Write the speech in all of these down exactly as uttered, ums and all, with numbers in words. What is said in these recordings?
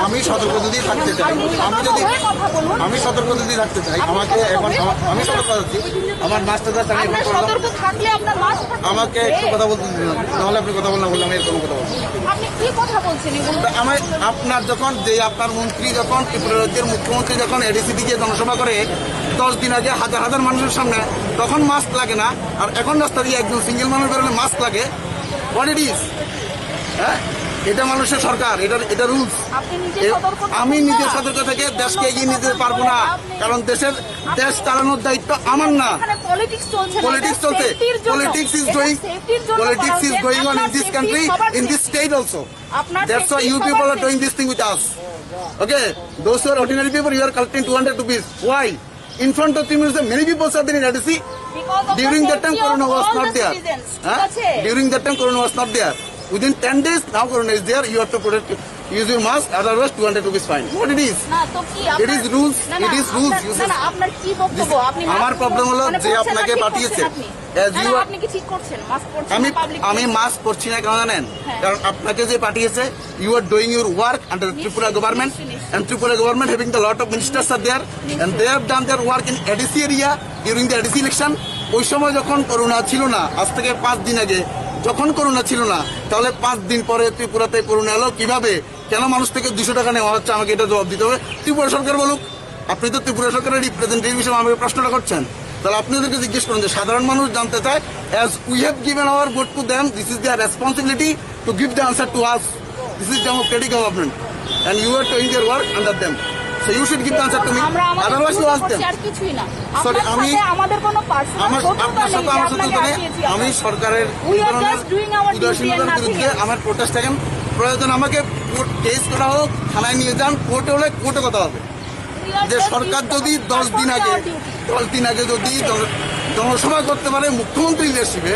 আমি সতর্ক যদি থাকতে চাই, আমি যদি, আমি সতর্ক যদি থাকতে চাই, আমাকে এখন আমা-, আমি সতর্ক আছি। আমার মাস্টার দাস আমি আপনার এখন করলাম। সতর্ক থাকলে আপনার মাস্ক থাকতে আমাকে একটু কথা বলতে দিন, নাহলে আপনি কথা বলেন না বললে আমি এরকম কথা বলবো। আপনি কি কথা বলছেন এগুলো? তা আমার, আপনার যখন, যে আপনার মন্ত্রী যখন, ত্রিপুরা রাজ্যের মুখ্যমন্ত্রী যখন এডিসি দিয়ে জনসভা করে, দশ দিন আগে হাজার হাজার মানুষের সামনে, তখন মাস্ক লাগে না, আর এখন রাস্তা দিয়ে একজন সিঙ্গেল মানুষ বেরোলে মাস্ক লাগে। What it is? হ্যাঁ, এটা মানুষের সরকার, এটা, এটা রুলস। আপনি নিজে এ, সতর্ক থাকুন আমি নিজে না। সতর্ক থেকে দেশকে এগিয়ে নিতে পারবো না, আপনি কারণ দেশের, দেশ চালানোর দায়িত্ব আমার না। এখানে পলিটিক্স চলছে না, পলিটিক্স এটা চলছে। সেফটির জন্য। Politics is এটা going, সেফটির জন্য করা politics is হচ্ছে। Going on আপনার in this সেফটি country, সবার in this safety. State also. আপনার That's why সেফটি you সবার people are safety. Doing this thing with us. Okay, those who are ordinary people, you are collecting two hundred rupees. Why? In front of Tribhuvan, many people are there in A D C. Because of the safety of all the citizens. During that time, Corona was not there. ঠিক আছে? Huh? During that time, Corona was not there. Within ten days, now Corona is there. You have to protect, use your mask, otherwise two hundred rupees fine. What it is? না, তো কি It আপনার, is rules. না, না, It is rules. আপনার, You না, না, see, আপনার কি বক্তব্য? আপনি মাস্ক আমার problem হলো মানে যে পরছেন না, আপনাকে ঠিক পাঠিয়েছে। করছেন আপনি। As না, you না, are আপনি কি ঠিক করছেন? মাস্ক পরছেন আমি, না, পাবলিক আমি মাস্ক পরছি না কেন জানেন? হ্যাঁ। কারণ আপনাকে যে পাঠিয়েছে, you are doing your work under the Tripura নিশ্চয়ই, government, নিশ্চয়ই, নিশ্চয়ই। And Tripura government having the lot of ministers are there, and they have done their work in A D C area during the A D C election. ওই সময় যখন করোনা ছিল না, আজ থেকে পাঁচ দিন আগে যখন করোনা ছিল না, তাহলে পাঁচ দিন পরে ত্রিপুরাতে করোনা এলো কিভাবে? কেন মানুষ থেকে দুশো টাকা নেওয়া হচ্ছে? আমাকে এটা জবাব দিতে হবে। ত্রিপুরা সরকার বলুক, আপনি তো ত্রিপুরা সরকারের রিপ্রেজেন্টেটিভ হিসেবে আমাকে প্রশ্নটা করছেন, তাহলে আপনি ওদেরকে জিজ্ঞেস করুন যে সাধারণ মানুষ জানতে চায়, as we have given our vote to them, this is their responsibility to give the answer to us. This is democratic government, and you are doing your work under them. So you should give the answer to me. আমরা আমাদের Otherwise, you ভুল ask them. করছি, আর কিছুই না। Sorry, আপনার আমি সাথে আমাদের কোনো পার্সোনাল আমার, শত্রুতা আপনার নেই সাথে যে আমার শত্রুতা আপনাকে নেই। আটকিয়েছি আমি আমরা। সরকারের We are এই ধরনের just doing our duty and উদাসীনতার nothing বিরুদ্ধে else. আমার প্রোটেস্ট এখন প্রয়োজন। আমাকে কোর্ট কেস করা হোক, থানায় নিয়ে যান, কোর্টে হলে কোর্টে কথা হবে। We are যে just সরকার doing যদি our দশ দিন আগে, duty. দশ দিন আগে যদি জন-, জনসভা করতে পারে মুখ্যমন্ত্রী লিডারশিপে,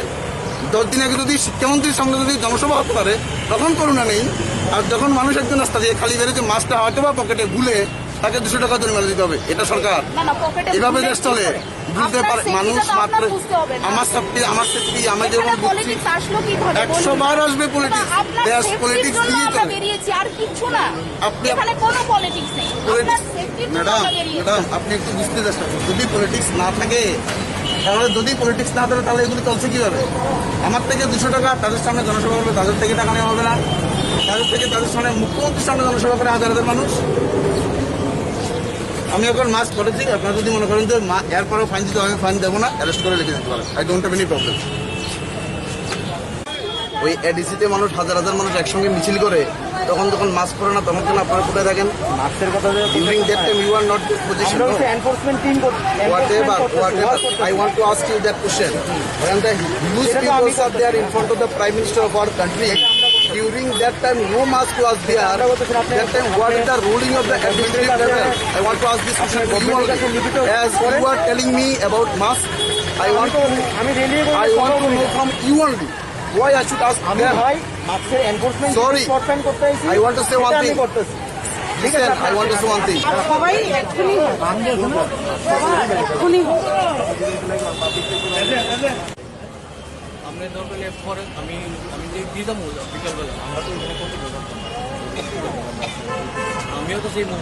দশ দিন আগে যদি শিক্ষামন্ত্রীর সঙ্গে যদি জনসভা হতে পারে, তখন করোনা নেই। আর যখন মানুষ একজন রাস্তা দিয়ে খালি বেরোচ্ছে, মাস্কটা হয়তো বা পকেটে ভুলে তাকে দুশো টাকা জরিমানা দিতে হবে, এটা সরকার। না, না, পকেটে এভাবে ভুলে দেশ চলে। কি করে? বুঝতে আপনার পারে সেফটিটা মানুষ তো আপনার মাত্র বুঝতে হবে না। আমার সেফটি, আমার সেফটি, আমি এখানে যেমন বুঝছি, পলিটিক্স আসলো কিভাবে? একশো বার বলুন। আসবে পলিটিক্স। না, আপনার দেশ সেফটির পলিটিক্স জন্য দিয়ে আমরা চলে। বেরিয়েছি, আর কিচ্ছু না। আপনি আপ- এখানে কোনো পলিটিক্স নেই। পলিটিক্স, আপনার সেফটির জন্য ম্যাডাম, আমরা বেরিয়েছি। ম্যাডাম, আপনি একটু বুঝতে চেষ্টা করুন। যদি পলিটিক্স না থাকে, তাহলে যদি পলিটিক্স না থাকে, তাহলে এগুলো চলছে কিভাবে? আমার থেকে দুশো টাকা তাদের সামনে জনসভা করবে, তাদের থেকে টাকা নেওয়া হবে না, তাদের থেকে, তাদের সামনে মুখ্যমন্ত্রীর সামনে জনসভা করে হাজার হাজার মানুষ। আমি এখন মাস্ক পরেছি, আপনারা যদি মনে করেন যে মা-, এরপরেও ফাইন দিতে হবে, ফাইন দেবো না, অ্যারেস্ট করে রেখে দিতে পারেন, I don't have any problem. ওই এডিসিতে মানুষ, হাজার হাজার মানুষ একসঙ্গে মিছিল করে, তখন যখন মাস্ক পরে না, তখন কেন আপনারা কোথায় থাকেন? মাস্কের কথা যে During that time, you are not in position, আমরা হচ্ছে no? এনফোর্সমেন্ট টিম করতে, Whatever, এনফোর্সমেন্ট করতেছি, whatever. ওয়ার্ক করতেছি। I want to ask you that question. When the huge people are there in front of the Prime Minister of our country, during that time no mask was there. That time what is the ruling of the administrative level? I want to ask this question to you only. As you are telling me about mask, I want to, আমি rally I want to know from you only. Why I should ask আমি them? ভাই মাস্কের enforcement Sorry. করতে আইছি। I want to say one thing. Listen, I want to say one thing. সবাই এক্ষুনি হোক। সবাই এক্ষুনি হোক। আপনি দরকার হলে পরে আমি, আমি যে দিতাম বিকালবেলা, আমরা তো এখানে করতে পারতাম। আমিও তো সেই মুখ